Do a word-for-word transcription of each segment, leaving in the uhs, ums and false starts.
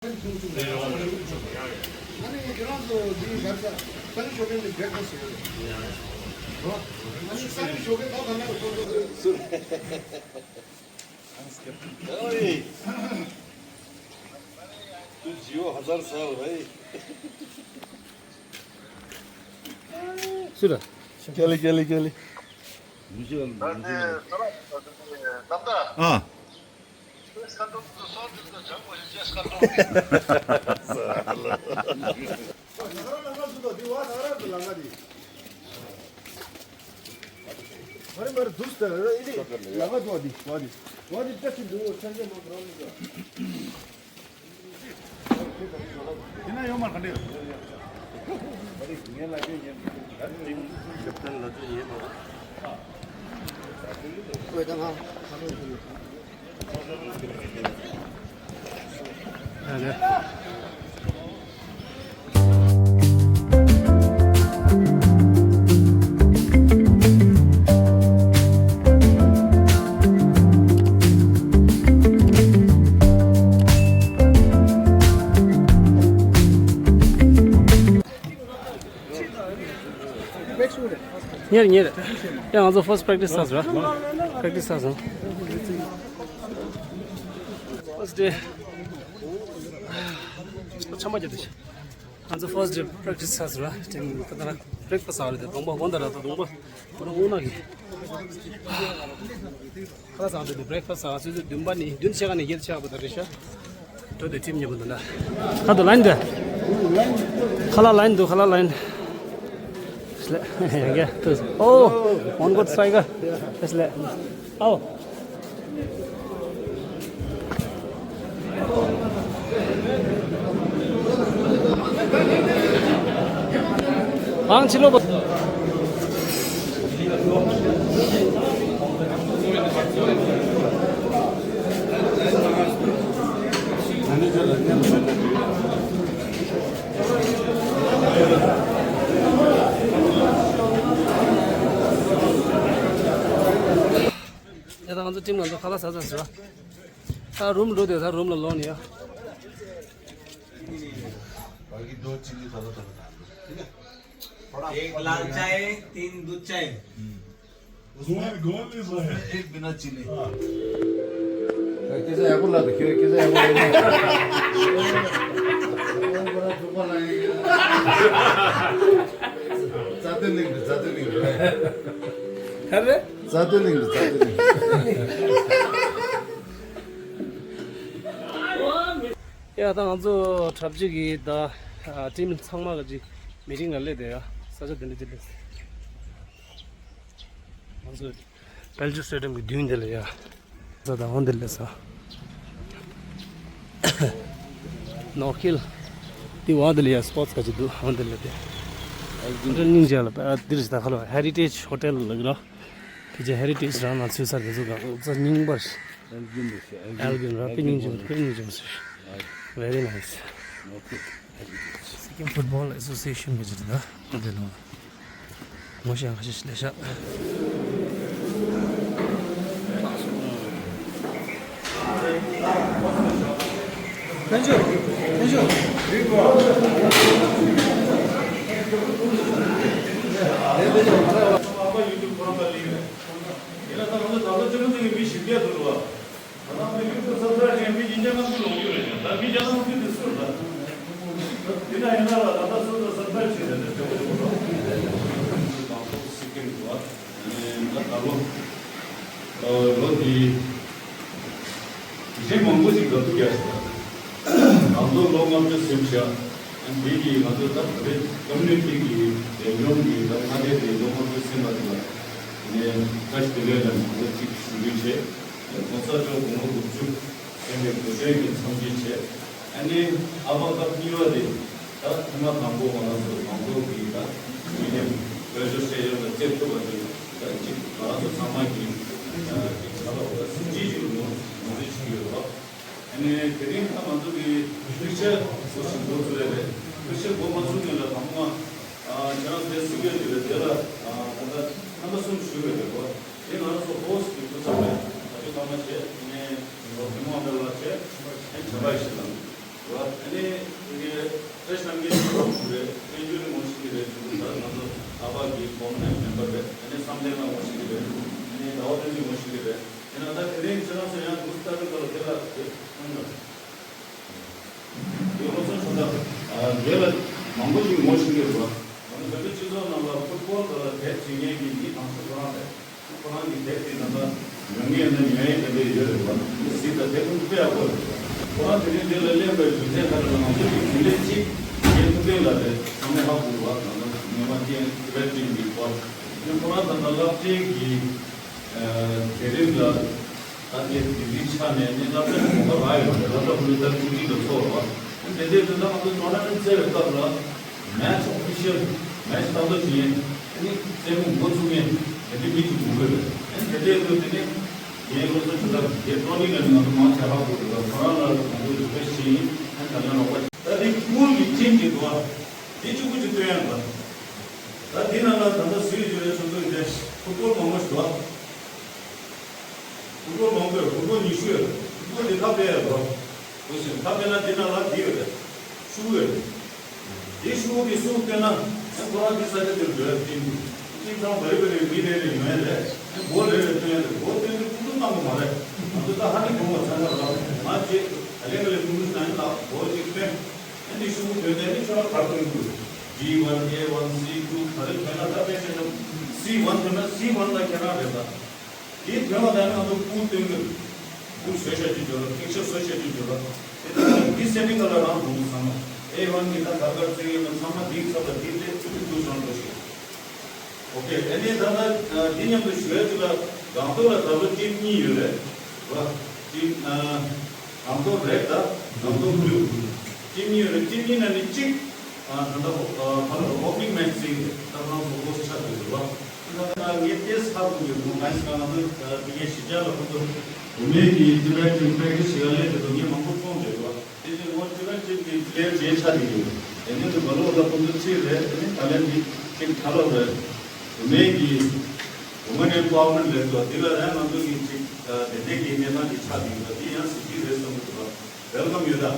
ཁྱེད་རང་ཚོ་འདི་གར་ས་ས་ནི་ཞོགས་ཀས་ནི་བྲེག་ཕ་སི་ཡོད་རེད། ཨ་ནི་ས་ནི་ཞོགས་ཀས་ད་ག་ན་རུ་ཁོང་ཚོ་ཨོའི། ཏུ་ཇིའོ་ཧ་ཛར་ས་ཧོ་རེ། སུ་ར། ཀྱ་ལི་ཀྱ་ལི་ཀྱ་ལི། ཨ། ཉེར་ཉེར། ཡ་ང་ཚོ་first practice ཚར་སོང་ར། Practice ཚར་སོང་། First day། ཆ་མ་རྒྱབ་དེ། ང་ཚོ་first day practice ཚར་སོང་ར། ཊིམ་ཁ་ད་ར་breakfast ཟ་བ་རེད་དེ། གདོང་པ་དགོང་དག་ར་ད་གདོང་པ་ཁོ་རང་དབུགས་ནག་གི། ཁ་ལག་ཟ་འདོད་དུ་breakfast ཟ་སོ་སོའི་བདུན་པ་ནི་བདུན་ཕྱེད་ཀ་ནས་བརྒྱད་ཕྱེད་ཀ་བར་དུ་རེད་ཤག་འགྲོ་དུས་ཊིམ་མཉམ་པོ་འདུག་ན། ཁ་ཐུག་line འདི། ཁ་ལག་line འདུག་ཁ་ལག་line། སླེ། ཡ་གི་ཏུ། ཨོ། One good strike. སླེ། ཨོ། ཨང་ཕྱི་ལོགས་པ། ཡ་ད་ང་ཚོ་ཊིམ་ང་ཚོ་ཁ་ལག་ཟ་ཚར་སོང་། ད་རུམ་འགྲོ་དེ་ད་རུམ་ལ་ལོག་ནས་ཡ། बाकी दो चीनी थोड़ा थोड़ा डाल दो, ठीक है? थोड़ा एक लाल चाय, तीन दूध चाय। उसमें, उसमें एक बिना चीनी। कैसे एप्पल ला दो, क्यों कैसे एप्पल ला दो? बड़ा सुपर लाएंगे। चाहते नहीं, चाहते नहीं। अरे? चाहते नहीं, चाहते नहीं। ཡ་ད་ང་ཚོ་གྲབས་ཅིག་གིས་ད་ཊིམ་ཚང་མ་ག་ཅིག་མི་ཊིང་ལ་སླེབས་དེ་ཡ་ས་ཆ་དེ་འདྲ་ཅིག་སླེབས། ང་ཚོ་བེལ་ཇི་སི་ཊེ་ཌི་ཡམ་གི་མདུན་དེ་ལ་ཡ། ས་ད་འོང་དེ་ལ་ས། ནོར་ཁིལ། དེ་འོང་དེ་ལ་ཡ་སི་པོར་ཊི་སི་ག་ཅིག་འདུག་འོང་དེ་ལ་དེ། ཧོ་ཊེལ་སྙིང་རྗེ་ལ་དེ་རེད་ད་ཁ་ལོ་ཧེ་རི་ཊེཇ་ཧོ་ཊེལ་ལ་གི་རོ། ཕལ་ཆེར་ཧེ་རི་ཊེཇ་རང་ན་ཚུད་ས་དེ་ཚོ་ག་ས་རྙིང་པ་རེད། ཨེལ་གིན་རེད་ཤག་ཨེལ་གིན་རང་དཔེ་སྙིང་རྗེ་མོ་དཔེ་སྙིང་རྗེ་མོ་ཟེར། Very nice. Sikkim Football Association གི་ཅིག་ད་འདི་ནོ། ངོ་ཤེས་ཁ་ཤས་ཤིག་ལས་ཤག་ཡིན་ན་ད་ང་ཚོ་ད་ལྟ་ཆུ་མོ་ཚོ་གི་མི་བཞི་བརྒྱ་འདུག་རེད་བ། ད་ལྟ་མི་ལུགས་དང་ས་ཐག་ཆེན་མི་ཉིས་བརྒྱ་ལྔ་བཅུ་ལོངས་ཡོད་རེད་ཀྱང་ད་མི་བརྒྱ་ལྔ་བཅུ་དེ་སུ་རེད་ད། དེ་ན་ཡིན་ན་ལ་ད་ལྟ་སུ་དང་ས་ཐག་ཆེ་རེད་ད་དེ་བོ་ཆུ་མོ་ལོ། དང་ཐོག་སི་ཀིམ་འདུག་བ། ད་ད་ལོ་ལོ་འདི་གཞན་མང་པོ་ཞིག་འགྲོ་ཐུབ་ཀྱི་ཞིག་ད། ང་ཚོ་ལོ་ལྔ་བཅུ་ཟིན་བཞག་ཨ་འདི་གི་ང་ཚོ་ད་བོད་རིགས་ཀོ་མུ་ནི་ཊི་གི་ལས་སྦྱོང་གི་ད་མངའ་སྡེ་དེ་ལོ་ལྔ་བཅུ་ཟིན་པ་དེ་ལ་ནས་བཀྲ་ཤིས་བདེ་ལེགས་ལ་ང་ཚོ་གཅིག་ཞུ་རྒྱུ་བྱས། གོང་ས་མཆོག་དགུང་ལོ་དགུ་བཅུ་ཕེབས་པའི་གོ་སྟོན་གྱི་འཚམས་འདྲི་བྱས། ཨ་ནི་ཨ་ཕ་སྐབས་གཉིས་པ་དེ་ད་ཐེངས་མ་དང་པོ་ང་རང་ཚོ་མང་ཚོགས་ཀྱིས་ད་མི་ཉམས་དཔལ་འབྱོར་བཤད་ཡོན་ལ་བརྩེ་ཐུབ་པ་དེ་ད་གཅིག་ང་རང་ཚོ་ཚང་མ་གིས་ད་གཅིག་ད་ལྟ་བར་སེམས་ཅན་ཞིག་ལ་ངོས་ངོས་འཛིན་བྱེད་ཀྱི་ཡོད་རེད། ཨ་ནི་དེ་རིང་ད་ང་ཚོ་གི་ལེགས་ཆ་འགོ་ཚུགས་ཡ་རེད། ལེགས་ཆ་འགོ་མ་ཚུགས་སྔོན་ལ་དང་པོ་ང་ཁྱེད་རང་ཚོའི་སྲིད་སྐྱོང་དེ་ལ་དེ་ལ་ད་ལྟ་རྣམ་པ་གསུམ་ཞུ་དགོས་རེད་གོ། དེ་ང་རང་ཚོ་ཧོ་སི་ཊེལ་གྱི་སྐུ་ཚབ་རེད། ད་ཆོས་ཐ་མ་བྱས་ནས་རོགས་ཐུན་མོང་སྤེལ་བ་བྱས་ནས་བྱ་བ་ཞིག་དང་རེད་བ། ཨ་ནི་དེ་གའི་བཀྲ་ཤིས་རྣམ་རྒྱལ་གྱི་ངོ་ཤེས་ཀྱི་རེད། དཔལ་འབྱོར་གྱི་ངོ་ཤེས་ཀྱི་རེད། ཅུང་ད་ང་ཚོ་ཨ་ཕ་གི་ཕོ་མོ་མེམ་པར་རེད། ཨ་ནི་བསམ་གཏན་ལགས་ངོ་ཤེས་ཀྱི་རེད། ཨ་ནི་ཟླ་བ་བསྟན་འཛིན་ངོ་ཤེས་ཀྱི་རེད། ཡིན་ན་ད་དེ་རིང་ཁྱེད་རང་ཚོ་ཡང་འདུག་ལྟ་གི་སྐབས་ལ་དེ་ལ་དེ་གསུངས་ལ། དེ་སློབ་གསོ་ཞུ་ད། དེ་ལ་མང་པོ་ཞིག་ངོ་ཤེས་ཀྱི་རེད་པ། ང་ཚོ་བོད་པའི་སྤྱི་ཚོགས་ནང་ལ་ཕུཊ་བྷོལ་སྒང་ལ་དེབ་བྲིས་མཁན་གྱི་མི་གང་ཤོས་ཁོ་རང་རེད། ཁོ་རང་གི་དེབ་དེ་ད་ལྟ་ཉོ་མཁན་ཡོད་ན་ཉོ་ཡས་དེ་འདྲ་ཡོད་རེད་པ། གཟིགས་དང་དེབ་ཁོང་དཔེ་ཡག་པོ་རེད། ཁོ་རང་དེ་རིང་འདི་ལ་སླེབས་པའི་རྒྱུ་མཚན་ག་རེ་ལབ་ན་ང་ཚོ་གི་དེ་འདྲའི་གཅིག་རྒན་ཐུབ་བསྟན་ལགས་རེད། ཚང་མས་ཧ་གོ་བ། ང་ཚོ་ཉི་མ་ཐེངས་རེད་ཀྲིན་གྱི་པར། ཁོ་རང་ད་ལྟ་སློབ་གྲྭའི་གི་ཨ་དེ་རིང་ལ་ད་དེ་དེ་རིང་ཆ་ནས་ནི་སློབ་གྲྭ་གི་གོམ་པ་རག་ཡོད་རེད། སློབ་གྲྭ་ཁོ་ཚོ་ད་ཆུ་ཚོད་ལ་ཚོགས་རེད་པ། དེ་འདྲའི་དུས་ད་ང་ཚོ་ཊོར་ན་མེན་ཊི་རྩེ་བའི་སྐབས་ལ། མེཆ་ཨོ་ཕི་ཤལ་མེཆ་ཏག་ཏག་བྱེད་མཁན། ཨ་ནི་རྩེད་མོ་འགོ་ཚུགས་མཁན་དེ་འདྲའི་མི་ཅིག་དགོས་ཀྱི་རེད། ཨ་ནི་དེ་འདྲའི་དུས་དེ་ནི་རྒན་སློབ་གསོ་ཞུ་ས་རྒན་ཀྲོ་ནི་ལགས་ནི་ང་ཚོ་མང་ཆེ་ཧ་གོ་འདུག་ག་ཁོ་རང་ལ་མང་པོ་རེ་ཀུ་ཨེ་སི་ཊི་བྱས་ཡིན། ཨ་ནི་ད་ལན་རོགས་པ་ད་དེ་སྐུལ་གྱི་ཊིམ་གྱི་འདུག་ག་དེ་གཅིག་པུ་ཅིག་སྟོན་ཡ་འདུག་ད་དེ་ནང་ལ་ད་ལྟ་སུས་ཡོད་རེད་ཚོད་ཚོད་དེ་ཕུཊ་བྷོལ་མང་པོ་ཞིག་འདུག་ཕུཊ་བྷོལ་མང་པོ་ཡོད། ཕུཊ་བྷོལ་ཉི་ཤུ་ཡོད། ཕུཊ་བྷོལ་དེ་ཁ་སྤེལ་ཡ་རོ། འོ་ཤིང་ཁ་སྤེལ་ན་དེ་ནང་ལ་དེ་ཡོད་རེད། ཤུ་གུ་ཡོད་རེད། དེ་ཤུ་གུ་དེ་སུ་སྟོན་ན་ཡང་ཁོ་རང་དེ་ས་ཆ་དེར་འགྲོ་ཡ་ཊིམ་དེ། ཊིམ་ཚང་བ་རེ་བ་རེ་མི་རེ་རེ་ཡོང་ཡ་རེད། ཡང་མགོ་རེ་རེ་སྟོན་ཡ་རེད། མགོ་སྟོན་དུས་ཕུ་ཐུ་གནང་གི་མ་རེད། ང་ཚོ་ད་ཧ་ནི་གོང་བ་ཚང་མ་རོ། ང་རྗེས་ཨ་ལེ་ག་ལེ་ཕུ་ཐུ་གནང་ཡིན་ལ་མགོ་ཅིག་སྟོན། ཨ་ནི་ཤུ་གུ་སྟོན་དེ་ནི་ཁྱོད་རང་གར་སྟོན་དགོས། ཌི་ཝན་ཨེ་ཝན་སི་ཊུ་ག་རེ་ཐོན་ན་ད་དཔེ་བྱས་ན་སི་ཝན་ཐོན་ན་སི་ཝན་ལ་ཁྱེད་རང་རེད་ད། དེའི་དོན་ལ་ད་ནི་ང་ཚོ་ཕུལ་སྟོན་གྱི་ཕུལ་བཟོས་བཞག་རྒྱུ་བརྗོད་ལ་ཕིག་ཅར་བཟོས་བཞག་རྒྱུ་བརྗོད་ལ་དེ་ལྟར་འདི་སེ་མི་ཀ་ལ་རང་དགོངས་ཚང་མ་ཨེ་ཝན་གྱི་ད་ག་གར་བཙུགས་ཡོད་ན་ཚང་མ་འདིའི་ཚབ་ལ་དེ་ལས་ཚུར་ཕུལ་བཟང་འགྲོ་ཞིག་ཨོ་ཀེ། ཨ་ནི་ད་ལྟ་འདི་མཉམ་དུ་ཞུ་ཡ་ཅིག་ལ་སྒང་ཏོག་ལ་ད་ལོ་ཊིམ་གཉིས་ཡོད་རེད་བ། ཊིམ་སྒང་ཏོག་རེད་ད་སྒང་ཏོག་བླུ། ཊིམ་གཉིས་ཡོད་རེད། ཊིམ་གཉིས་ནང་ནས་གཅིག་ཨ་ད་ལྟ་ཨ་ཕ་ལ་ཨོ་པ་ནིང་མེཆ་ཟིན་ད་ཁོང་ཚོ་ཧོ་སི་ཊི་ཆགས་ཡོད་རེད་བ། ད་ལྟ་ངས་ཏེས་ཧ་གོ་ཡོད་མོ་ག་ཞིག་ང་ཚོ་དེ་གའི་གཞིས་ཆགས་ལ་ཁོང་ཚོ་བུད་མེད་ཀྱི་ཊི་ཝེལ་ཊིམ་པེ་ཀེ་ཇི་ཞིག་ལ་སླེབས་འདུག་ངས་མང་པོ་མཐོང་ཡོད་རེད་བ། དེ་བཞིན་ངོ་ཊི་ཝེལ་ཊིམ་གྱི་པི་ལེ་ཡར་བརྗེ་ཆགས་ཀྱི་ཡོད། དེ་ནས་དུ་བ་ལོ་ད་ཁོང་ཚོ་ཚིག་རེད། དེ་ནས་ད་ལན་འདི་ཅིག་ཁ་ལོ་རེད། བུད་མེད་ཀྱི་Women Empowerment ལས་འགུལ་འདི་ལ་ཡང་ང་ཚོ་གི་ཅིག་དེ་འདྲའི་གི་གནས་སྟངས་ཅིག་ཆགས་ཀྱི་ཡོད་པ་འདི་ཡང་གཟི་བརྗིད་རེད་བསམ་གྱི་འདུག Welcome ཡོད་ད།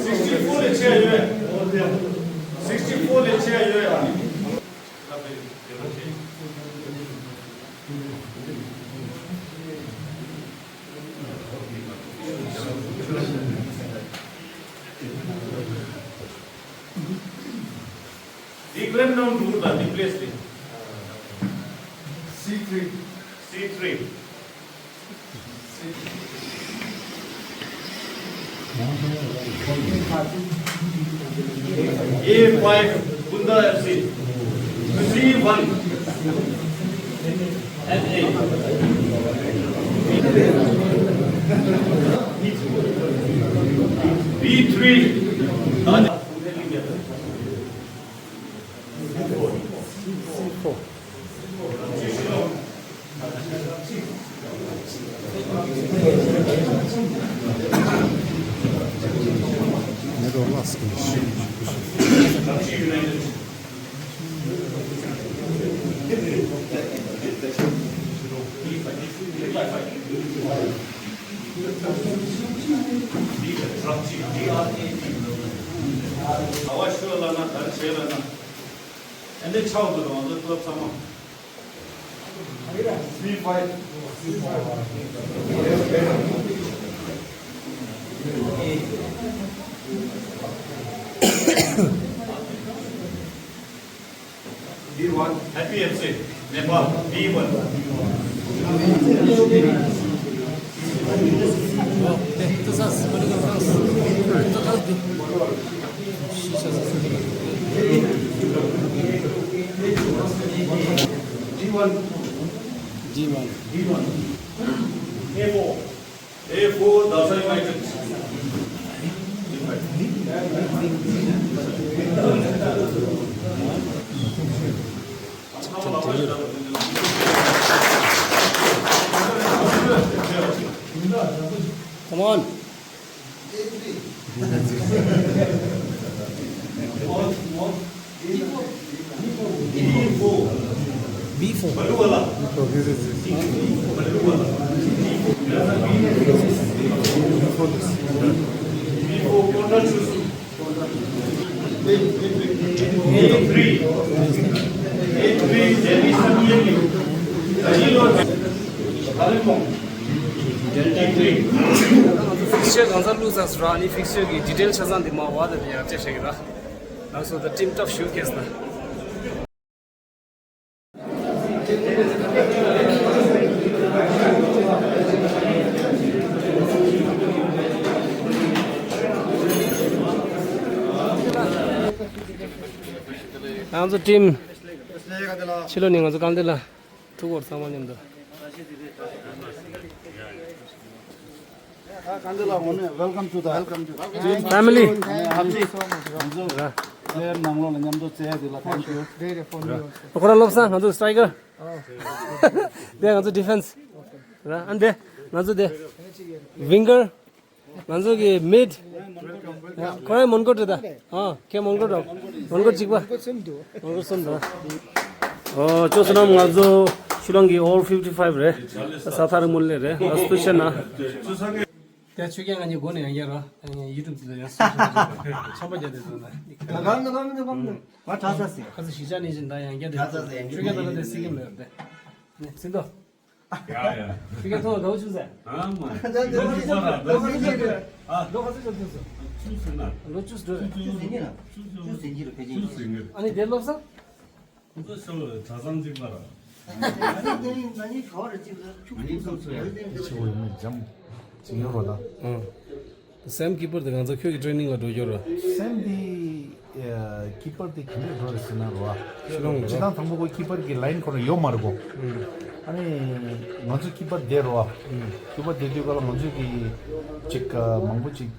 sixty four ལས་ཆེ་ཡོད། sixty four ལས་ཆེ་ཡོད། འདི་ཀླེམ་ནང་འགྲོ་དང་འདི་པི་ལེ་སི་དེ། སི་ཐི་རི། སི་ཐི་རི། ཨེ་ཕའེབ་ཀུན་དགའ་ཨེཕ་སི། སི་ཝན་ཨེན་ཨེ། བི་ཐི་རི། ཨ་བ་ཤུ་ལ་ན་དར་ཆེ་ལ་ན། ཨ་འདི་ཆའོ་འདུག་རང་ཚོ་ཚང་མ། Happy F C Nepal B one. D one. D one. D one. A four. A four, Dasa United. Come on. B four. B four. Blue wala. B four, this is it. Blue wala. ཕིག་ཅར་གང་ས་བླུགས་ཚར་སོང་ར། ཨ་ནི་ཕིག་ཅར་གྱི་ཌི་ཊེལ་ཆ་ཚང་འདི་མ་བ་དང་ཡང་བཅར་བྱེད་ཀྱི་ར། ལགས་སོ། ད་ཊིམ་སྟབས་ཞུ་ཁེས་ན། ང་ཚོ་ཊིམ་ཕྱི་ལོགས་ནས་ང་ཚོ་གང་དེ་ལ་ཐུག་བར་ཚང་མ་མཉམ་དུ། Welcome to the family. Player ནང་ལོགས་ལ་མཉམ་དུ་བཙལ་ཡ་དེ་ལ་thank you. ཁོ་རང་བློ་བཟང་། ང་ཚོ་སི་ཊི་རའི་ཀར། དེ་ང་ཚོ་ཌི་ཕེན་སི་ར། ཨ་ནི་དེ་ང་ཚོ་དེ་ཝིང་ཀར། ང་ཚོ་གི་མིཌ། ཁོ་རང་མོན་གྷོ་རེད་ད། ཨ། ཁྱེད་མོན་གྷོ་འགྲོ། མོན་གྷོ་གཅིག་པ། མོན་གྷོ་གསུམ་འགྲོ། ཨོ། ཅོ་སོ་ནམ། ང་ཚོ་ཤུ་ལང་གི་ཨོལ་ཕིཕ་ཊི་ཕའིབ་རེད། ས་ཐག་རིང་མོ་ལས་རེད། ང་ཚོ་ཤེ་ན། དེ་ཆོས་རྒྱལ་ང་གཉིས་སྒོ་ནས་ཡང་བསྐྱར་རོ། ཡུ་ཊུབ་དེ་ལ་ཡང་ཆོས་པ་རྒྱ་དེ་ཚོ་ན། གང་གང་གང་གང་། ང་གྲྭ་ས་ཟིན། ཁ་ཚ་གཞིས་ཆགས་ནས་བཞིན་ད་ཡང་བསྐྱར་དེ་གྲྭ་ས་ཟིན། ཆོས་རྒྱལ་ད་ལ་དེ་སྲིད་ཀྱི་མེད་དེ། ནས་ཚིག་ཏོ། ཡ་ཡ། ཁྱེད་ཀྱི་ཐོག་ལ་འདྲ་བོ་བྱུང་ཟེར། ཨ་མ། ད་འདྲ་བོ་བྱུང་ཟེར། འདྲ་བོ་བྱུང་ཟེར། ཨ། ལོ་ག་ཚོད་ཙམ་ཐུག་སོང་། བཅུ་ཟིན་ན། ལོ་བཅུ་ཟིན་འགྲོ་རེད། བཅུ་ཟིན་གྱི་ན། བཅུ་ཟིན་གྱི་རེད། ཕལ་ཆེར་བཅུ་ཟིན་གྱི་རེད། ཨ་ནི་དེ་སློབ་ས། ཁོ་ཚོ་ཤོ་གྲྭ་ཚང་གཅིག་པ་ར། ང་གཉིས་ང་གཉིས་ག་བ་རེད་ཅིག་ལ་ཆུ་ང་གཉིས་ཚོ་ཚོ་ཡ་ཆེ་བོ་ཡིན་ན་འཇམ་ཅིག་ཡོད་རོ་ད། ཨང་། སེམ་ཀི་པར་དེ་གང་ཚ་ཁྱོད་ཀྱི་ཊེ་རེ་ནིང་ལ་འགྲོ་རྒྱུ་ར། སེམ་དེ་ཀི་པར་དེ་ག་འདྲས་འགྲོ་རེད་ཟེར་ན་རོ། ཤི་ལོང་རོ། སྤྱི་བཏང་དང་པོ་ཁོ་ཀི་པར་གི་ལའིན་ཁོ་རང་ཡོད་མ་རེད་གོ། ཨང་། ཨ་ནི་ང་ཚོ་ཀི་པར་བསྡད་རོ། ཨང་། ཀི་པར་བསྡད་དུས་ག་ལ་ང་ཚོ་གི་ཅིག་མང་པོ་ཅིག་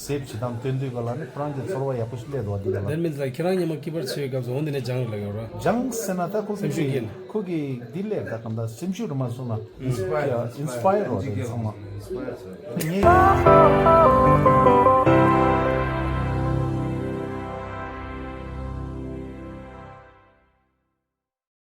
སེབ་བྱེད་སྟངས་སྟོན་དུས་ག་ལ་ནི་ཁོ་རང་གི་ཚོར་བ་ཡག་པོ་ཞིག་སླེབས་འདུག་བ། འདི་ག་ལ། དེར་མིན་ལ་ཁྱེད་རང་ཉི་མ་ཀི་པར་བྱེད་སྐབས་སུ་འོང་དེ་ནས་སྦྱངས་ལ་ཡོད་རོ། སྦྱངས་ཟེར་ན་ད་ཁོ་སེམས་ཤུགས་ཀྱིས་ཁོ་གི་འདི་ལས་ད་གང་ལྟར་སེམས་ཤུགས་རུ་མ་སོང་ན། ཨིན་སི་པ་ཡར། ཨིན་སི་པ་ཡར་རོ་དེ་ཚང་མ། ངས།